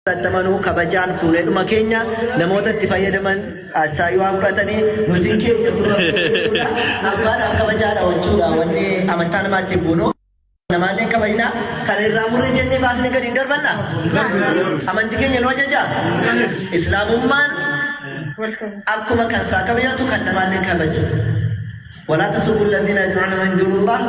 Amanuu kabajaan fuuleedhuma keenya namoota itti fayyadaman assaayyuu haa fudhatanii nutiin keenya abbaadhaaf kabajaadha jechuudha wanni amantaa namaatti hin buunu. Namaallee kabajna kana irraa murree jennee baasnee gadi hin darbanna. Amanti keenya nu ajaja. Islaamummaan akkuma kan isaa kabajatu kan namaallee kabaja. ولا تسبوا الذين يدعون من دون الله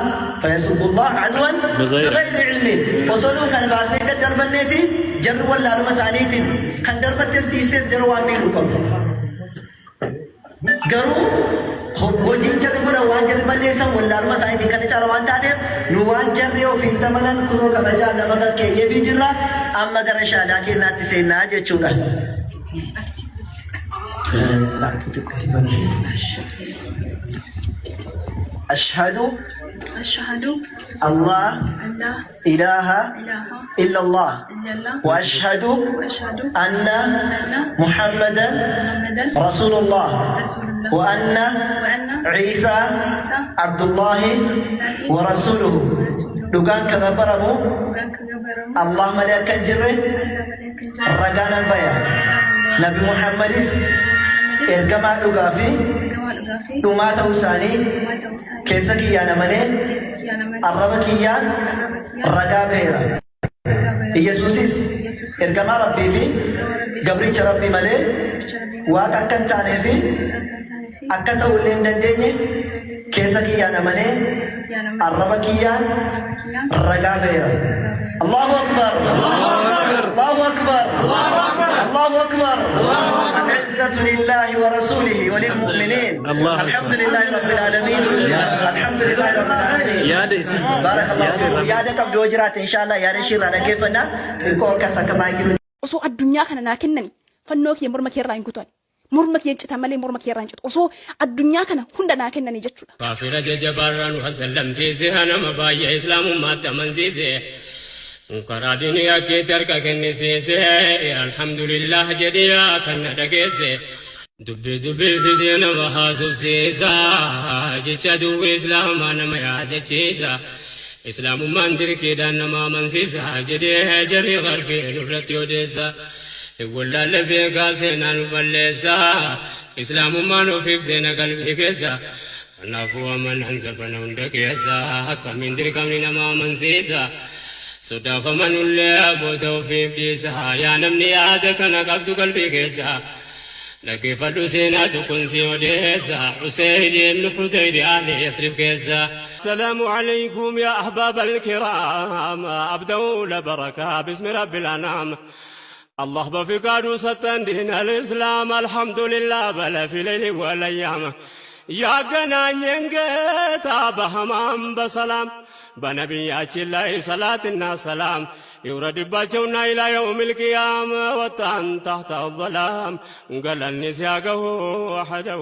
فيسبوا الله عدوا بغير بغير علم. Osoo nuu kana baasnee gad darbanneeti jarri wallaaluma isaaniitiin kan darbattes dhiistes jara waan miidhu qabu. Garuu hojiin jarri godhan waan jarri balleessan wallaaluma isaaniitiin kana caala waan taateef nu waan jarri ofiin tamanan kunoo kabajaa lafa kakkeenyeefii jirra amma gara shaadaa keenyaatti seennaa jechuudha. أشهد أشهد الله أن لا إله إله إلا الله إلا الله وأشهد وأشهد أن أن محمدا محمدا رسول الله رسول الله وأن وأن عيسى عيسى عبد الله الله ورسوله. ورسوله. Dhugaan kan gabbaramu Dhugaan kan gabbaramu Allah malee akka hin jirre Allah malee akka hin jirre ragaan baya. Nabi Muhammadis Muhammadis ergamaa dhugaa fi ergamaa dhugaa fi dhumaa ta'uu isaanii dhumaa ta'uu isaanii keessa kiyyaan amanee keessa kiyyaan amanee arraba kiyyaan arraba kiyyaan ragaa baheera. ragaa baheera. Yesuusis Yesuusis ergamaa Rabbii fi ergamaa Rabbii fi gabricha Rabbii malee gabricha Rabbii malee waaqa akka hin taanee fi waaqa akka hin taanee fi akka ta'ullee hin dandeenye akka ta'ullee hin dandeenye keessa kiyyaan amanee keessa kiyyaan amanee arraba kiyyaan arraba kiyyaan ragaa baheera. ragaa baheera. الله أكبر، الله أكبر، الله أكبر. العزة لله ورسوله وللمؤمنين. الله أكبر. الحمد لله رب العالمين، الحمد لله رب العالمين. Yaada isin بارك الله yaada فيكم. irraa Yaada qabdu yoo jiraate inshallah yaada ishiirraa dhaggeeffanna. Xiqqoo akkas akka maayikii Osoo addunyaa kana naa kennani fannoo kiyya morma kee irraa hin kutan. Morma kiyya cita malee morma kee irraa hin citu. Osoo addunyaa kana hunda naa kennani jechuudha. Kaafira jajjabaarraa nu hasallamsiise, nama baay'ee islaamummaatti amansiise, karaa diinii akkeetti harka kennisiise. Alhamdulillah jedhee kan na dhageesse. Dubbii dubbii fidee nama haasofsiisa, jecha duwwee islaamaa nama yaadachiisa. Islaamummaan dirqiidhaan nama amansiisa jedhee jarri qalbii nurratti odeessa. Wallaalle beekaa seenaa nu balleessa, islaamummaan ofiif seena qalbii keessa. Kanaafuu amanaan zabana hunda keessa akkamiin dirqamni nama amansiisa? Sodaaf amanullee abboota ofiif dhiisa. Yaa namni yaada kana qabdu qalbii keessa, dhaggeeffadhu, seenaa tokkoon si odeessa. Usayd ibn Hudayr ahli Yasrib keessa. السلام عليكم يا أحباب الكرام، أبدأ لبركة باسم رب الأنام. الله بفقاد ሰጠን دين الإسلام، الحمد لله በለ في ليل والأيام. ያገናኘን ጌታ በህማም በሰላም፣ በነቢያችን ላይ ሰላትና ሰላም ይውረድባቸውና إلى يوم القيامة ወጣን تحت الظلام galanni ሲያገሁ وحده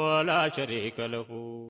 ولا شريك له.